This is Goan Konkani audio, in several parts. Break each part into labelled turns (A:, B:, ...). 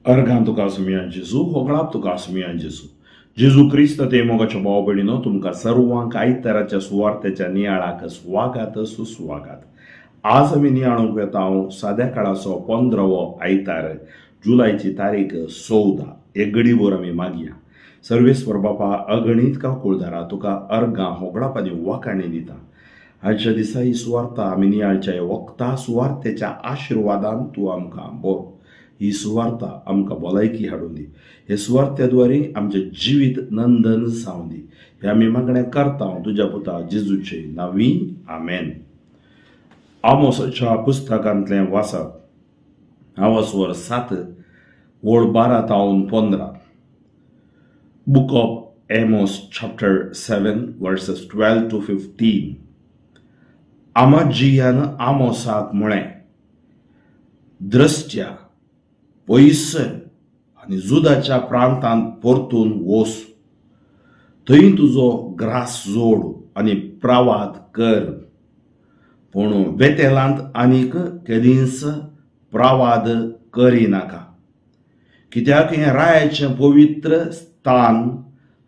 A: अर्घान तुका सुमिया जेजू, होगळाप तुका सुमिया जेजू. जेजू क्रिस्त ते मोगाच्या भाव भयणीनो, तुमकां सर्वांक आयताराच्या सुवार्तेच्या नियाळाक स्वागत सुस्वागत. आज आमी नियाळूंक वेता हांव साद्या काळाचो 15वो आयतार, जुलयची तारीख 14. एक गडीभर आमी मागया. सर्वेस्वर बापा, अगणीत काकुळदारा, तुका अर्घां होगळाप आनी वाखाणी दिता. आजच्या दिसा ही सुवार्ता आमी नियाळच्या वखता सुवार्तेच्या आशिर्वादान तूं आमकां बरो, ही सुवार्ता आमकां भलायकी हाडून दी, हे सुवार्ते द्वारे आमचें जिवीत नंदन जावं दी. हे आमी मागणें करता तुज्या पुता जेजूचे नांवी, आमेन. आमोसाच्या पुस्तकांतलें वाचप, आवासवर 7 ओळ 12 तावन 15. Book of Amos chapter 7 verses 12 to 15. आमाजियान आमोसाक म्हळें, द्रष्ट्या पयसर आनी जुदाच्या प्रांतांत परतून वोस, थंय तुजो ग्रास जोड आनी प्रवाद कर, पूण बेतेलांत आनीक केदींच प्रवाद करिनाका, कित्याक हें रायाचें पवित्र स्थान,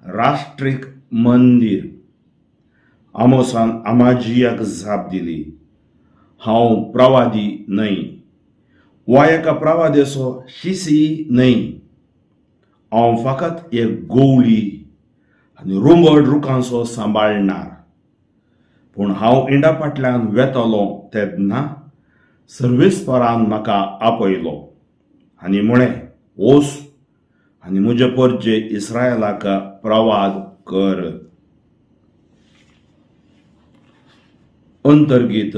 A: राष्ट्रीक मंदीर. आमोसान आमाजियाक जाप दिली, हांव प्रवादी न्हय वा एका प्रवादेचो शिसी न्हय, हांव फकत एक गोवली आनी रुंबड रुखांचो सांबाळणार. पूण हांव इंडा फाटल्यान वेतलो तेन्ना सर्वेस्परान म्हाका आपयलो आनी म्हळें, वोस आनी म्हजे परजे इस्रायलाक प्रवाद कर. अंतर्गीत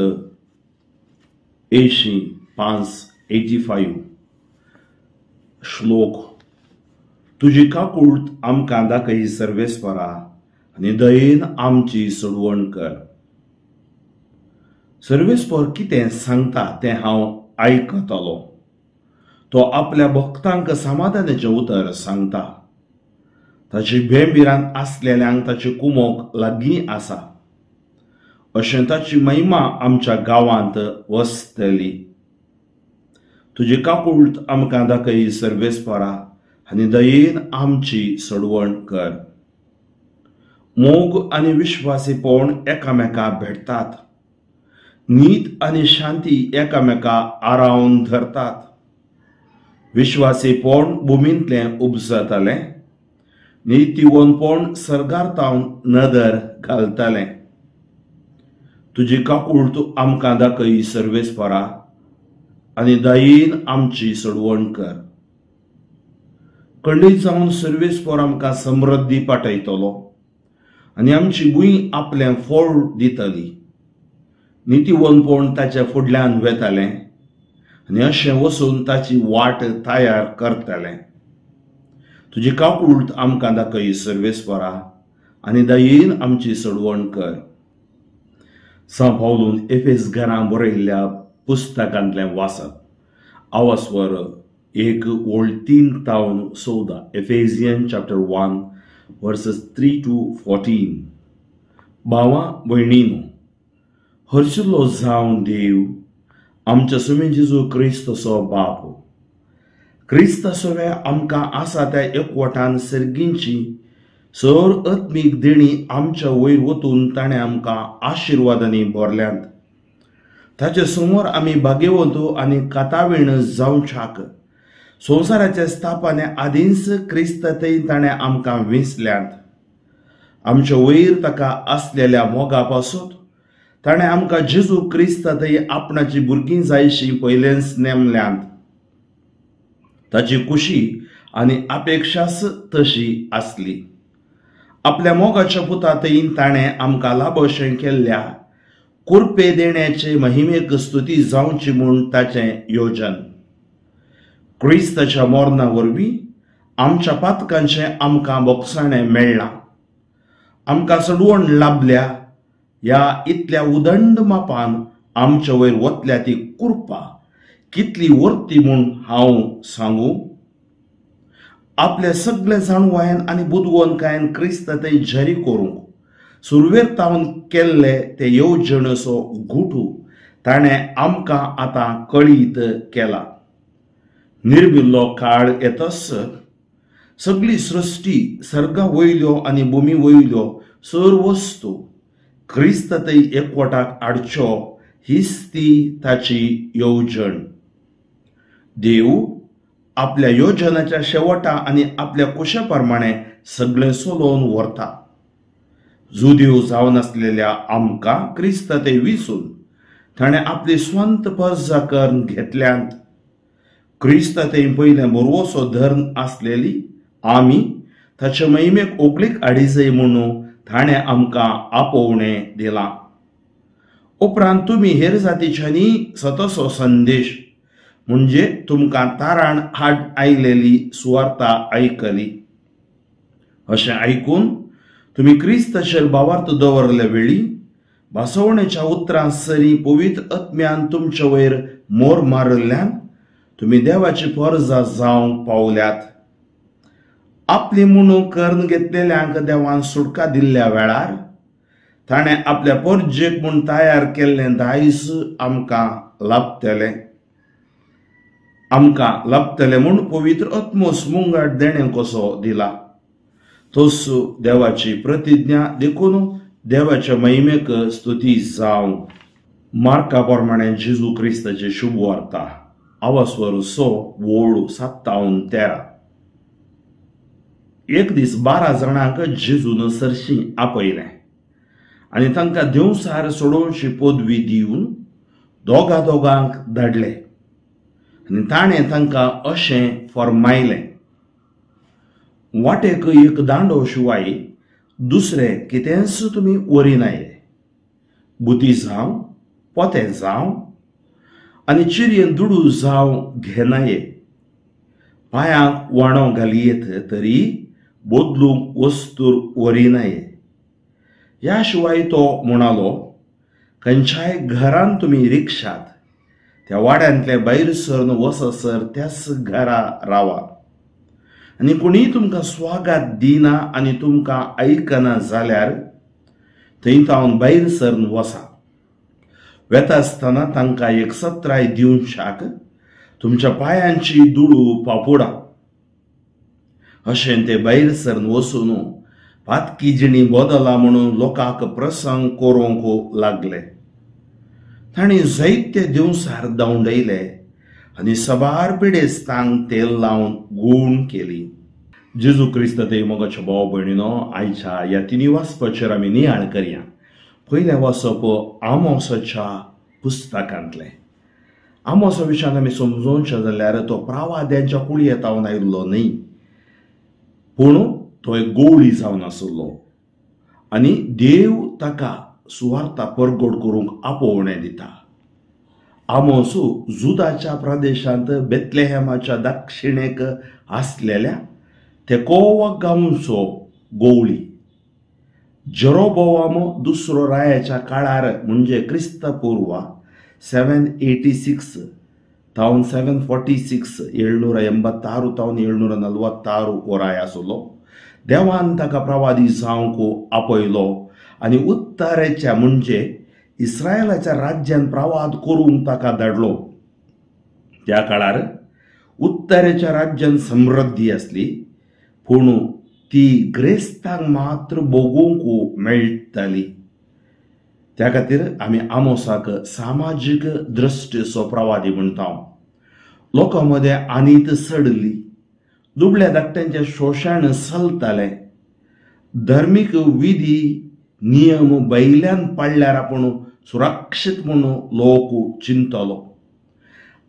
A: 85 85 श्लोक. तुजी काकूळत आमकां दाखय सर्वेस्परा, आनी दयेन आमची सोडवण कर. सर्वेस्पर कितें सांगता तें हांव आयकतलो, तो आपल्या भक्तांक समाधानाचें उतर सांगता. ताची भेंबिरान आसलेल्यांक ताची कुमोक लागीं आसा, अशें ताची महिमा आमच्या गांवांत वसतली. तुजी काकूळत आमकां दाखय सर्वेस्परा, आनी दयेन आमची सोडवण कर. मोग आनी विश्वासीपण एकामेका भेटतात, नीत आनी शांती एकामेका आरावन धरतात. विश्वासीपण भुमींतलें उपजतलें, नितीवनपण सर्गार नदर घालतलें. तुजी काकूळत आमकां दाखय सर्वेस्परा, आनी दयेन आमची सोडवण कर. खंडीत जावन सर्वेस्पर आमकां समृद्धी पाठयतलो आनी आमची भूंय आपलें फळ दितली. नितीवनपण ताच्या फुडल्यान वेतलें आनी अशें वचून ताची वाट तयार करतलें. तुजी काकूळत आमकां दाखय सर्वेस्परा, आनी दयेन आमची सोडवण कर. सां पावलून एफेस घरां बरयल्ल्या पुस्तकांतलें वाचप, आवासवर 1 ओळ 3 तावन 14. एफेजियन चॅप्टर 1 वर्सेस 3 to 14. भावा भयणीनो, हरशिल्लो जावन देव आमच्या सुमी जेजू क्रिस्तचो बाप, क्रिस्तासोवे आमकां आसा त्या एकवटान सर्गींची सर आत्मीक देणी आमच्या वयर वतून ताणें आमकां आशिर्वादांनी भरल्यांत. ताचे समोर आमी भाग्यवंत आनी कातावीण जावच्याक संवसाराच्या स्थापने आदींच क्रिस्तांतय ताणें आमकां विंचल्यांत. आमच्या वयर ताका आसलेल्या मोगा पासून ताणें आमकां जेजू क्रिस्तांतय आपणाची भुरगीं जायशी पयलेंच नेमल्यांत. ताची खुशी आनी अपेक्षाच तशी आसली. आपल्या मोगाच्या पुतातय ताणें आमकां लाभशें केल्ल्या कुरपे देण्याचे महिमेक स्तुती जावची म्हूण ताचें योजन. क्रिस्ताच्या मरणा वरवीं आमच्या पातकांचें आमकां बोगसाणें मेळ्ळां, आमकां सोडवण लाभल्या. ह्या इतल्या उदंड मापान आमच्या वयर वतल्या ती कुरपा कितली वर्ती म्हूण हांव सांगू? आपल्या सगळे जाणवायन आनी बुदवंतकायेन क्रिस्तांतय जारी करूंक सुरवेर तावन केल्ले ते येवजणेचो गुटू ताणें आमकां आतां कळीत केला. निर्मिल्लो काळ येतस सगळी सृश्टी सर्गा वयल्यो आनी भूमी वयल्यो सर वस्तू क्रिस्त थंय एकवटाक हाडच्यो हीच ती ताची येवजण. देव आपल्या योजनाच्या शेवटा आनी आपल्या कुशा प्रमाणे सगळें चलोवन व्हरता. जुदेव जावन आसलेल्या आमकां क्रिस्त थंय विसून ताणें आपली स्वंत पर्जा करून घेतल्यांत. क्रिस्त थंय पयलें बरवसो धर्म आसलेली आमी ताचे महिमेक ओगलीक हाडिजय म्हणून ताणें आमकां आपोवणें दिलां. उपरांत तुमी हेर जातीच्यांनी सतसो संदेश म्हणजे तुमकां ताराण हाड आयलेली सुवार्ता आयकली. अशें आयकून तुमी क्रिस्ताचेर भावार्थ दवरले वेळी भासवणेच्या उतरां सरी पवित्र आत्म्यान तुमचे वयर मोर मारिल्ल्यान तुमी देवाची परजा जावंक पावल्यात. आपली म्हणून करून घेतलेल्यांक देवान सुटका दिल्ल्या वेळार ताणें आपल्या परजेक म्हूण तयार केल्लें दायज आमकां लाभतलें. आमकां लाभतलें म्हूण पवित्र आत्मोस मुंगाट देणें कसो दिला. तोच देवाची प्रतिज्ञा देखून देवाच्या महिमेक स्तुती जावं. मार्का प्रमाणे जेजू क्रिस्ताची शुभ वार्ता आवासवर 6 ओळ 7-13. एक दीस 12 जाणांक जेजून सरशी आपयलें आनी तांकां देवसार सोडोवची पदवी दिवन दोगा दोगांक धाडले आनी ताणें तांकां अशें फर्मायलें, वाटेक एक दांडो शिवाय दुसरें कितेंच तुमी व्हरिनाये. बुती जावं, पोतें जावं आनी चिरयेन दुडू जावं घेनाये. पांयांक वाणो घालयेत तरी बदलूंक वस्तूर व्हरिनाये. ह्या शिवाय तो म्हणालो, खंयच्याय घरान तुमी रिक्षात त्या वाड्यांतले भायर सरन वचसर त्याच घरा रावा आनी कोणीय तुमकां स्वागत दिना आनी तुमकां आयकना जाल्यार थंय तावन भायर सरन वसा. वेता आसतना तांकां एक सत्राय दिवच्याक तुमच्या पांयांची दुडू पापुडा. अशें ते भायर सरन वचून पातकी जिणी बदला म्हणून लोकांक प्रसंग करूंक लागले. तांणी जायते दिवसार धांवडयले आनी सबार पिडेस्तांक तेल लावन गूण केली. जेजू क्रिस्त ते मोगाच्या भाव भयणीनो, आयच्या ह्या तिनी वाचपाचेर आमी नियाळ करया. पयलें वाचप आमोसाच्या पुस्तकांतलें. आमोसा विशयान आमी समजोवचें जाल्यार तो प्रावाद्यांच्या कुळयेतावन आयिल्लो न्हय, पूण तो एक गोवळी जावन आशिल्लो आनी देव ताका सुवार्ता परगट करूंक आपोवणें दिता. आमोस जुदाच्या प्रदेशांत बेतलेहेमाच्या दक्षिणेक आसलेल्या तेकोवा गांवचो गोवळी. जेरोबोआम दुसरो रायाच्या काळार म्हणजे क्रिस्तपूर्व 786 तावन 746 786 तावन 746 वराय आसलो. देवान ताका प्रवादी जावंक आपयलो आनी उत्तरेच्या म्हणजे इस्रायलाच्या राज्यान प्रवाद करूंक ताका धाडलो. त्या काळार उत्तरेच्या राज्यान समृद्धी आसली, पूण ती ग्रेस्तांक मात्र भोगूंक मेळटाली. त्या खातीर आमी आमोसाक सामाजीक दृश्टीचो प्रवादी म्हणटा. लोकां मदें आनीत चडली, दुबळ्या धाकट्यांचें शोशण चलतालें. धर्मीक विधी नियम बैल्यान पाळल्यार आपूण सुरक्षीत म्हणून लोक चिंतलो.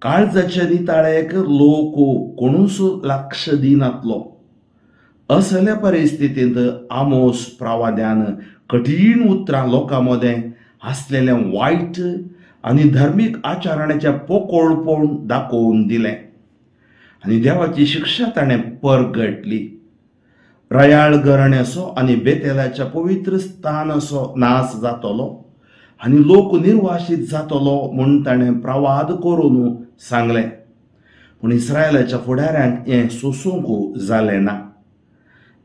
A: काळजाचे निताळेक लोक कोणूच लक्ष दिनातलो. असल्या परिस्थितींत आमोस प्रवाद्यान कठीण उतरां लोकां मदें आसलेलें वायट आनी धर्मीक आचरणाचें पोकोळपण दाखोवन दिलें आनी देवाची शिक्षा ताणें परगटली. रयाळ घराण्याचो आनी बेतेलाच्या पवित्र स्थानाचो नाश जातलो आनी लोक निर्वाशीत जातलो म्हूण ताणें प्रवाद करून सांगलें. पूण इस्रायलाच्या फुडाऱ्यांक हें सोसूंक जालें ना.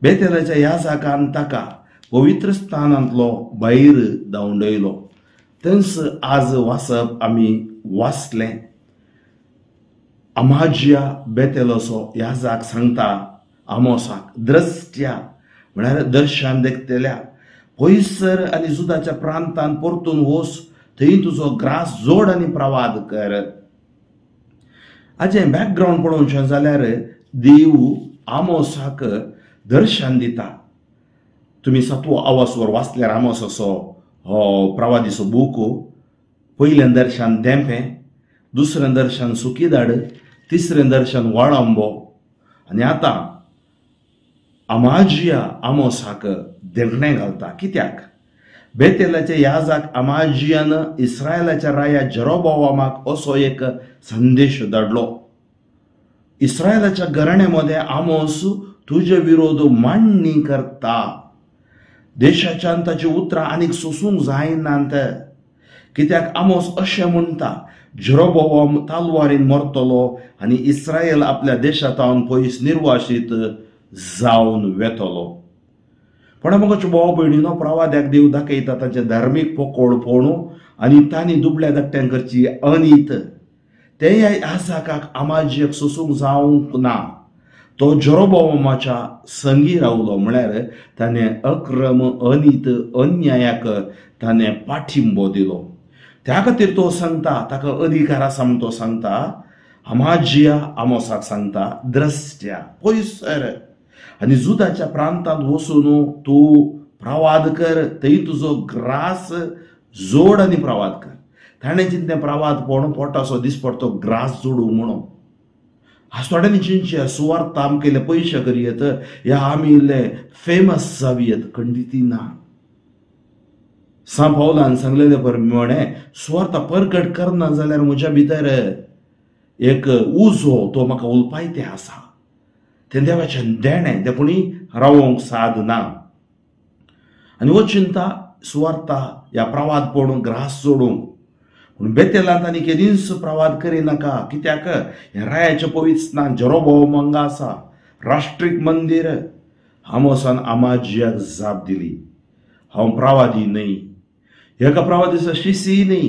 A: बेतेलाच्या याजकान ताका पवित्र स्थानांतलो भायर धांवडयलो. थंयच आज वाचप आमी वाचलें. अमाजिया बेतेलोसो याजाक सांगता आमोसाक, द्रष्ट्या म्हळ्यार दर्शन देखतल्या पयसर आनी जुदाच्या प्रांतान परतून वोस, थंय तुजो ग्रास जोड आनी प्रवाद कर. हाजें बॅकग्रावंड पळोवचें जाल्यार देव आमोसाक दर्शन दिता. तुमी सातवो आवासवर वाचल्यार आमोसाचो हो प्रवादीचो बूक, पयलें दर्शन देंपें, दुसरें दर्शन सुकीदाड, तिसरें दर्शन वाळंबो आनी आतां अमाजिया आमोसाक देंगणें घालता. कित्याक बेतेलाच्या याजाक अमाजियान इस्रायलाच्या राया जेरोबोआमाक असो एक संदेश धाडलो, इस्रायलाच्या घराण्या मदें आमोस तुजे विरोध मांडणी करता, देशाच्यान ताची उतरां आनीक सोसूंक जायनात. कित्याक आमोस अशें म्हणटा, जेरोबोआम तालवारीन मरतलो आनी इस्रायल आपल्या देशांत पयस निर्वासीत जावन वेतलो. पण मगो भाव भयणीनो, प्रवाद्याक देव दाखयता तांचे धार्मीक पोकोळ पळोवन आनी तांणी दुबळ्या धाकट्यांक करची अनीत. ते ह्या याजाकाक अमाजियाक सोसूंक जावंक ना. तो जेरोबोआमाच्या संगी रावलो, म्हळ्यार ताणें अक्रम अनीत अन्यायाक ताणें पाठिंबो दिलो. त्या खातीर तो सांगता, ताका अधिकार आसा म्हूण तो सांगता. अमाजिया आमोसाक सांगता, द्रष्ट्या पयसर आनी जुदाच्या प्रांतांत वचून तूं प्रवाद कर, थंय तुजो ग्रास जोड आनी प्रवाद कर. ताणें चिंतें प्रवाद पळोवन पोटाचो दिसपडतो ग्रास जोडूंक म्हणून. आज थोड्यांनी चिंतचें सुवार्थ आमकां इल्ले पयशे करयेत या आमी इल्ले फेमस जावयेत, खंडिती ना. सांत पावलान सांगलेले प्रमाणे सुवार्थ परगट करना जाल्यार म्हज्या भितर एक उजो तो म्हाका उलपायते आसा, तें देवाचें देणें, तें कोणी रावोंक साद ना. आनी हो चिंता सुवार्था ह्या प्रवाद पळोवन ग्रास जोडूंक. पूण बेतेलांत आनी केदींच प्रवाद करिनाका. कित्याक ह्या रायाचें पवित्र स्थान जेरोबोआम हांगा आसा, राष्ट्रीक मंदीर. आमोसान अमाजियाक जाप दिली, हांव प्रवादी न्हय, एका प्रवादीचो शिसी न्हय,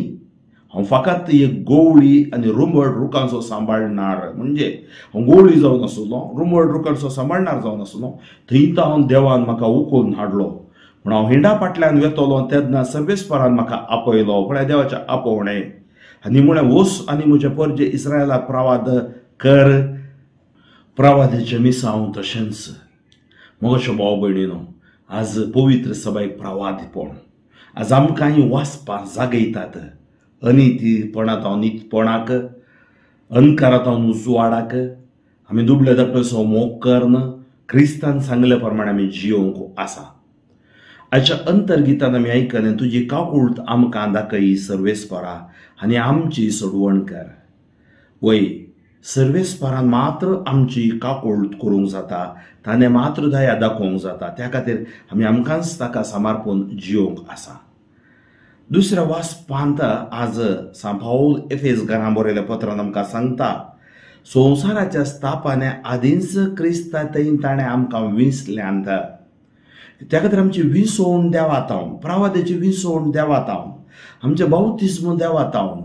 A: हांव फकत एक गोवळी आनी रुमड रुखांचो सांबाळणार. म्हणजे हांव गोवळी जावन आसलो, रुमड रुखांचो सांबाळणार जावन आसलो, थंय तो हांव देवान म्हाका उखलून हाडलो. पूण हांव हिंडा फाटल्यान वेतलो तेन्ना सर्वेस्परान म्हाका आपयलो, पळय देवाचें आपोवणें, आनी म्हळें वस आनी म्हजे परजे इस्रायलाक प्रवाद कर. प्रवादाचें मिसांव तशेंच. मगोशो भाव भयणीनो, आज पवित्र सभायक प्रवादीपण आज आमकां ही वाचपां जागयतात. अनितीपणांत हांव नीतपणाक, अनकारांत हांव उजवाडाक, आमी दुबळे धाकटो मोग करून क्रिस्तान सांगले प्रमाणे आमी जियोवंक आसा. आयच्या अंतर्गितान आमी आयकलें, तुजी काकूळट आमकां दाखय सर्वेस्परा आनी आमची सोडवण कर. वय सर्वेस्परान मात्र आमची काकूळट करूंक जाता, ताणें मात्र दया दाखोवंक जाता. त्या खातीर आमी आमकांच ताका समर्पण जियोवंक आसा. दुसऱ्या वाचपांत आज सांत पावल एफेसकारां बरयल्या पत्रान आमकां सांगता, संवसाराच्या स्थापने आदींच क्रिस्ता थंय ताणें आमकां विसल्यांत. त्या खातीर आमची विसवण देवात हांव, प्रवादाची विसवण देवात हांव, आमचें बावतिस्म देवात हांव,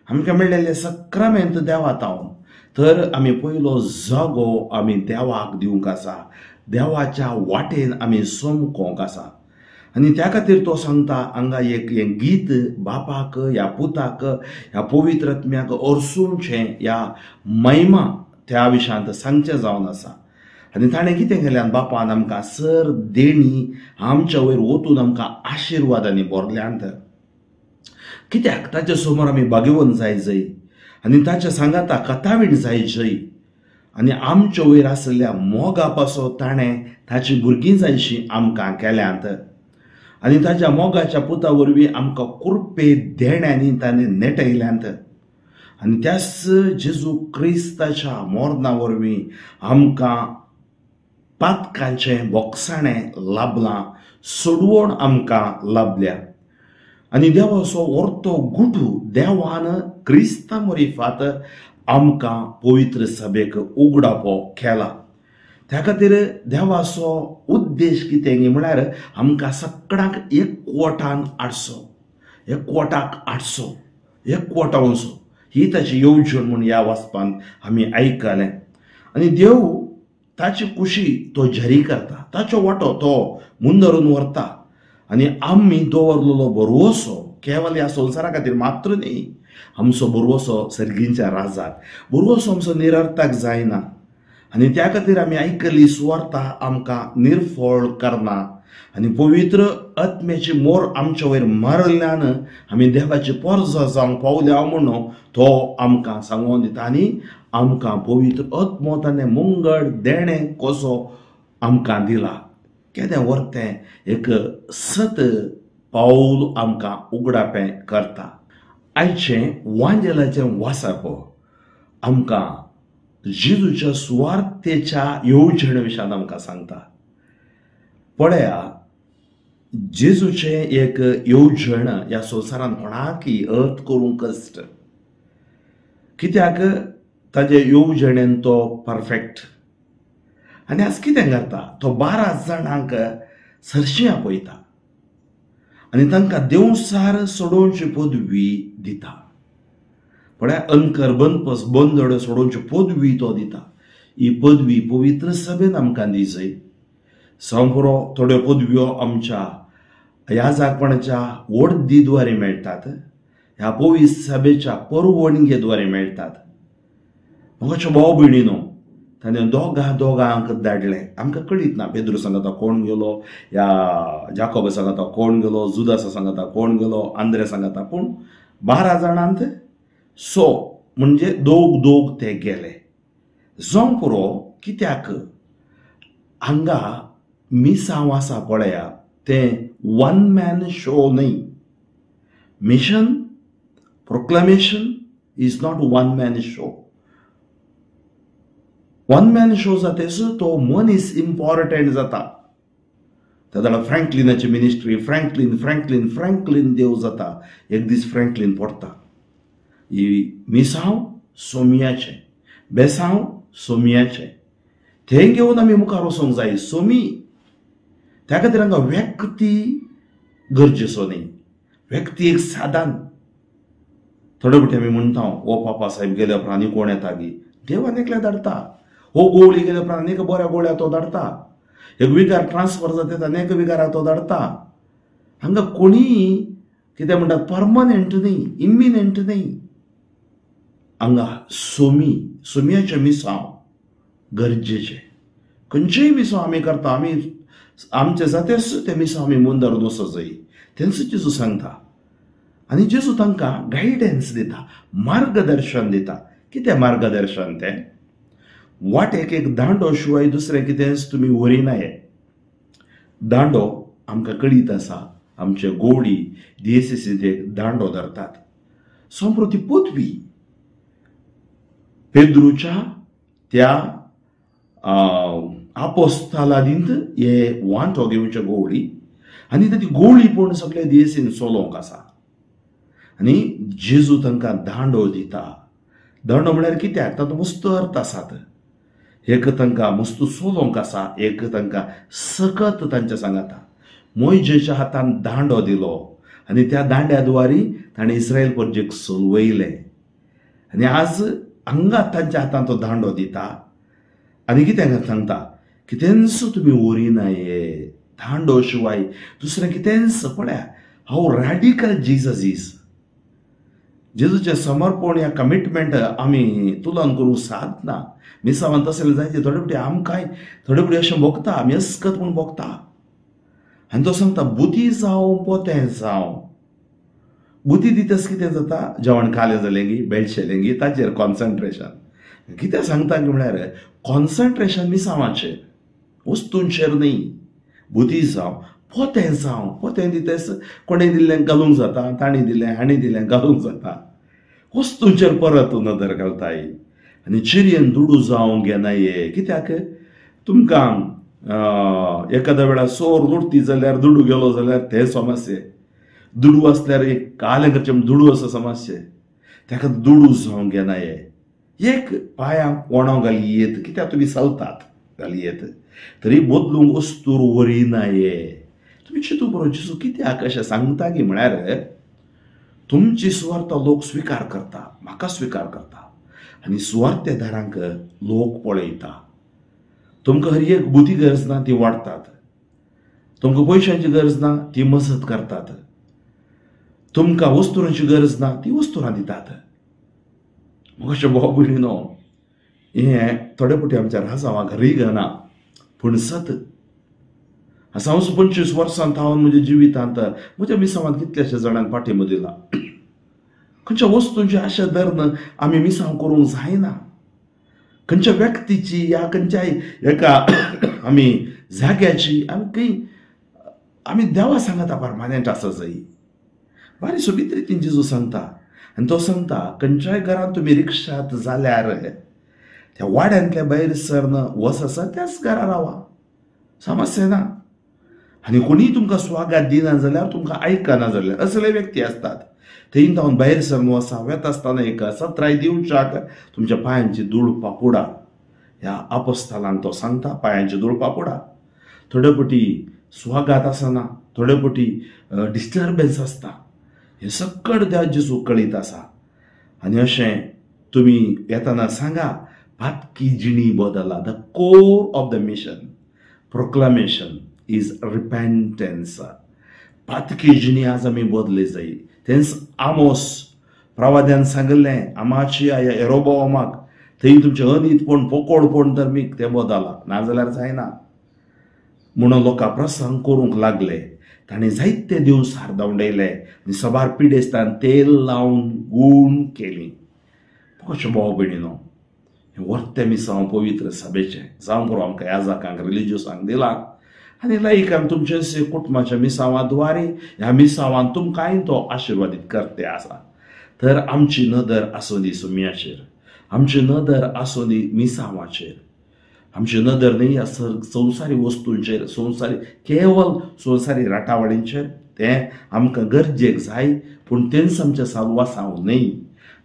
A: आमकां मेळ्ळेलें सक्रामेंत देवात हांव. तर आमी पयलो जागो आमी देवाक दिवंक आसा, देवाच्या वाटेन आमी समकोंक आसा. आनी त्या खातीर तो सांगता हांगा एक हें गीत बापाक, ह्या पुताक, ह्या पवित्र आत्म्याक अर्सूंचें ह्या महिमा त्या विशयांत सांगचें जावन आसा. आनी ताणें कितें केल्यान बापान आमकां सर देणी आमच्या वयर वतून आमकां आशिर्वादांनी भरल्यांत. कित्याक ताच्या समोर आमी भाग्यवंत जाय जय आनी ताच्या सांगाता कथावीण जाय जय आनी आमच्या वयर आशिल्ल्या मोगा पासो ताणें ताची भुरगीं जायशी आमकां केल्यांत. आनी ताच्या मोगाच्या पुता वरवीं आमकां कृपे देण्यांनी ताणें नेटयल्यांत. आनी त्याच जेजू क्रिस्ताच्या मरणा वरवीं आमकां पातकांचें बोगसाणें लाभलां, सोडवण आमकां लाभल्या. आनी देवाचो वर्तो गुटू देवान क्रिस्ता मरिफात आमकां पवित्र सभेक उगडापो केला. त्या खातीर देवाचो उद्देश कितें म्हळ्यार आमकां सगळ्यांक एकवटान हाडचो, एकवटाक हाडचो, एकवटावचो. ही ताची येवजण म्हूण ह्या वाचपांत आमी आयकलें. आनी देव ताची कुशी तो जारी करता, ताचो वांटो तो मुंदरून व्हरता. आनी आमी दवरलेलो भरवसो केवल ह्या संवसारा खातीर मात्र न्ही, आमचो भरवसो सर्गींच्या राजाक, भरवसो आमचो निरर्थक जायना. आनी त्या खातीर आमी आयकल्ली सुवार्ता आमकां निर्फळ करना. आनी पवित्र आत्म्याची मोर आमच्या वयर मारिल्ल्यान आमी देवाची पोरसां जावंक पावल्या म्हणून तो आमकां सांगून दिता. आनी आमकां पवित्र आत्मो ताणें मुंगड देणें कसो आमकां दिला. केदें व्हरतें एक सत पावल आमकां उगडापें करता. आयचें वांजेलाचें वाचप आमकां जेजूच्या सुवार्थेच्या येवजणे विशयान आमकां सांगता. पळया, जेजूचें एक येवजण ह्या संवसारांत कोणाकय अर्थ करूंक कश्ट, कित्याक ताजे येवजणेन तो परफेक्ट. आनी आज कितें करता, तो 12 जाणांक सरशी आपयता आनी तांकां देवसार सोडोवची पदवी दिता. पळया, अंकर बनपस बंदड सोडोवची पदवी तो दिता. ही पदवी पवित्र सभेन आमकां दिजय. सांगपुरो थोड्यो पदव्यो आमच्या ह्या जागपणाच्या वडदीद्वारे मेळटात, ह्या पवित्र सभेच्या परवणगे द्वारे मेळटात. म्हाका भाव भयणीनो, ताणें दोगा दोगांक धाडलें. आमकां कळीत ना, पेद्रू सांगता कोण गेलो, ह्या जाकोब सांगता कोण गेलो, जुदासा सांगता कोण गेलो, आंद्रे सांगता, पूण 12 जाणांत सो म्हणजे दोग दोग ते गेले. जावंक पुरो, कित्याक हांगा मिसांव आसा पळया, तें वन मॅन शो न्हय. Mission proclamation is not one man show. One man show जातेच तो मनीस इम्पॉर्टंट जाता. त्या जाल्यार फ्रँकलिनाची मिनिस्ट्री, फ्रँकलिन फ्रँकलिन फ्रँकलिन देव जाता. एक दीस फ्रँकलिन पडटा. ही मिसांव सोमियाचें, बेसांव सोमियाचें, थंय घेवन आमी मुखार वचूंक जाय. सोमी त्या खातीर हांगा व्यक्ती गरजेचो न्ही, व्यक्ती एक साधन. थोडे फावटी आमी म्हणटा, हो पापा साहेब गेल्या उपरांत आनी कोण येता गी, देव आनी एकल्या धाडटा. हो गोवळी गेल्या उपरांत आनी एका बऱ्या गोळ्या तो धाडटा. एक विगार ट्रान्सफर जाता आनी एका विगाराक तो धाडटा. हांगा कोणीय कितें म्हणटात परमनंट न्ही, इमिनंट न्ही. हांगा सोमी, सोमियाचें मिसांव गरजेचें. खंयचेय मिसांव आमी करता, आमी आमचें जातेच तें मिसांव आमी मुंदर वचूंक जाय. तेंच जेजू सांगता. आनी जेजू तांकां गायडन्स दिता, मार्गदर्शन दिता. कितें मार्गदर्शन तें? वाटेक एक दांडो शिवाय दुसरें कितेंच तुमी व्हरिनाये. दांडो आमकां कळीत आसा, आमचे गोडी डीएसएसींत एक दांडो धरतात. संप्रती पदवी पेद्रूच्या त्या आपोस्तालादींत हे वांटो घेवचे गोवळी, आनी ती गोवळी पूण सगळे डीएसएन चलोवंक आसा. आनी जेजू तांकां दांडो दिता. दांडो म्हळ्यार कित्याक, तातूंत मस्त अर्थ आसात. एक तांकां मस्त चलोवंक आसा, एक तांकां सकत तांच्या सांगाता. मोयजेच्या हातान दांडो दिलो आनी त्या दांड्या द्वारी ताणें इस्रायल परजेक चलवयलें. आनी आज हांगा तांच्या हातान तो दांडो दिता आनी कितें सांगता, कितेंच तुमी व्हरिनाये, दांडो शिवाय दुसरें कितेंच. पळया हाव रॅडिकल जीजस is. जेजूचें समर्पण ह्या कमिटमेंट आमी तुलन करूंक सादना. मिसावान तशें जायते थोडे फावटी आमकांय थोडे फावटी अशें भोगता, आमी अस्कत म्हूण भोगता. आनी तो सांगता, बुती जावं पोतें जावं. बुती दितस कितें जाता, जेवण खालें जालें गी, बेळशेलें गी, ताचेर कॉन्संट्रेशन. कितें सांगता की म्हळ्यार कॉन्संट्रेशन मिसावाचेर, वस्तूंचेर न्ही. बुती जावं पोतें जावं, पोतें दितस कोणें दिल्लें घालूंक जाता, ताणें दिलें हाणें दिलें घालूंक जाता. वस्तूंचेर परत नदर घालताय. आनी चिरयेन दुडू जावंक घेनाये. कित्याक तुमकां एखाद्या वेळार चोर लुटती जाल्यार दुडू गेलो जाल्यार ते समस्ये. दुडू आसल्यार एक कालें करचें म्हूण दुडू आसा समस्ये. ताका दुडू जावंक घेनाये. एक पांयांक ओणो घालयेत, कित्याक तुमी चलतात घालयेत, तरी बदलूंक वस्तूर व्हरिनाये. तुमी चिंतू बरो जेजू कित्याक अशें सांगता की म्हळ्यार तुमची सुवार्थ लोक स्विकार करता, म्हाका स्विकार करता आनी सुवार्थेदारांक लोक पळयता. तुमकां हर एक बुद्धी गरज ना ती वाडटात, तुमकां पयशांची गरज ना ती मजत करतात, तुमकां वस्तुरांची गरज ना ती वस्तुरां दितात. म्हज्या भाव भयणीनो, हें थोडे फावटी आमच्या राजावांक रिगना, पूण सत. हांव 25 वर्सां थावन म्हज्या जिवितांत म्हज्या मिसावांत कितल्याश्या जाणांक पाठिंबो दिला. खंयच्या वस्तूंची आशा धरून आमी मिसांव करूंक जायना. खंयच्या व्यक्तीची या खंयच्याय एका आमी जाग्याची आमी खंय आमी देवा सांगता परमानेंट आसा जाय. बारी सोबीत रितीन जेजू सांगता आनी तो सांगता खंयच्याय घरांत तुमी रिक्षात जाल्यार त्या वाड्यांतल्या भायर सरन वस आसा त्याच घरा रावा, समस्या ना. आनी कोणीय तुमकां स्वागत दिना जाल्यार, तुमकां आयकना जाल्यार, असले व्यक्ती आसतात थंय जावन भायर सरन वसा वेता आसतना एक सत्राय दिवच्याक तुमच्या पांयांची धूळ पापुडा. ह्या आपस्थलांक तो सांगता पांयांची धूळ पापुडा. थोडे फावटी स्वागत आसना, थोडे फावटी डिस्टर्बन्स आसता. हें सगळें देव जेजू कळीत आसा. आनी अशें तुमी येतना सांगा पातकी जिणी बदला. The core of the mission proclamation is repentance. पातकी जिणी आज आमी बदले जाय. तेंच आमोस प्रवाद्यान सांगिल्लें आमाची ह्या एरोबोमाक, थंय तुमचें अनीतपण पोकोळपण धर्मीक तें बदला, नाजाल्यार जायना म्हणून लोकां प्रसंग करूंक लागले. ताणें जायते दिवस हार धांवडायले आनी सबार पिडेस्तान तेल लावन गूण केली. कशें भाव भयणीनो, हें वर्तें मिसांव पवित्र सभेचें जावं पुरो आमकां याजकांक रिलिजियसांक दिलां आनी लायकांक तुमचे कुटुंबाच्या मिसांवा द्वारे ह्या मिसांवान तुमकांय तो आशिर्वादीत करते आसा. तर आमची नदर आसूं दी सुम्याचेर, आमची नदर आसूं दी मिसांवाचेर, आमची नदर न्ही ह्या संवसारी वस्तूंचेर, संवसारी केवल संवसारी राटावळींचेर. तें आमकां गरजेक जाय पूण तेंच आमचें साल्वासांव न्हय.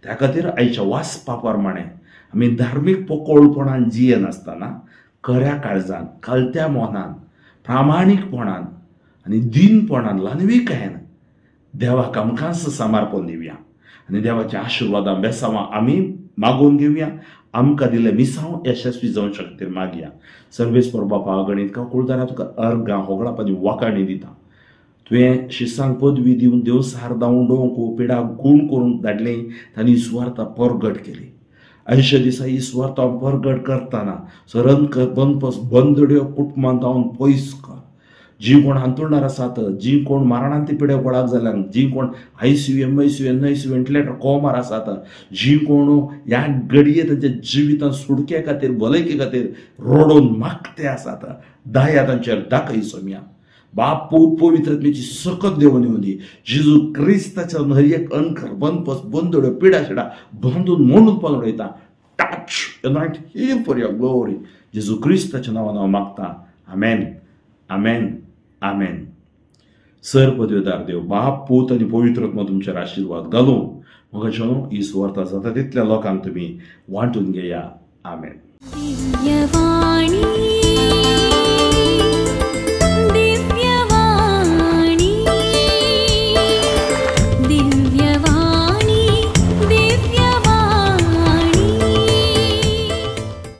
A: त्या खातीर आयच्या वाचपा प्रमाणें आमी धार्मीक पोकोळपणान जियेनासतना खऱ्या काळजान, कलत्या मनान, प्रामाणीकपणान आनी दीनपणान, ल्हानविकायेन देवाक आमकांच समर्पण दिवया आनी देवाच्या आशिर्वादां बेसांवां आमी मागोवन घेवया. आमकां दिल्लें मिसांव यशस्वी जावचे खातीर मागया. सर्वेस्पर बापा गणीत कुळदारा तुका अर्गां होगळाप आनी वाकाणी दिता. तुवें शिसांक पदवी दिवन देवसार धांवडोवंक पिडा गूण करूंक धाडलें, तांणी सुवार्था परगट केली. आयच्या दिसा ही सुवार्था परगट करतना सरन बनपस बंदड्यो कुटुंबांत धांवन पयस कर. जीं कोण हांतुळणार आसात, जीं कोण मारणांत पिड्या गोळाक जाल्यान, जीं कोण ICU MICU NICU ventilator Komar आसात, जीं कोण ह्या घडये तांच्या जिवितांत सुटके खातीर भलायके खातीर रडोवन मागते आसात, दया तांचेर दाखय सोम्या. बाप पूत पवित्र आत्म्याची सकत देवून येवं दी. जेजू क्रिस्ताच्या हर एक अनकर बनपस बंदड्यो पिडा शिडा बांदून मोडून पावून उडयता. Touch anoint heal for your glory. जेजू क्रिस्ताच्या नांवान हांव मागता, आमेन, आमेन, आमेन. सर पदवेदार देव बाप पूत आनी पवित्र आत्मा तुमचेर आशिर्वाद घालूं. म्हाका ही सुवार्थ जाता तितल्या लोकांक तुमी वांटून घेया. आमेन.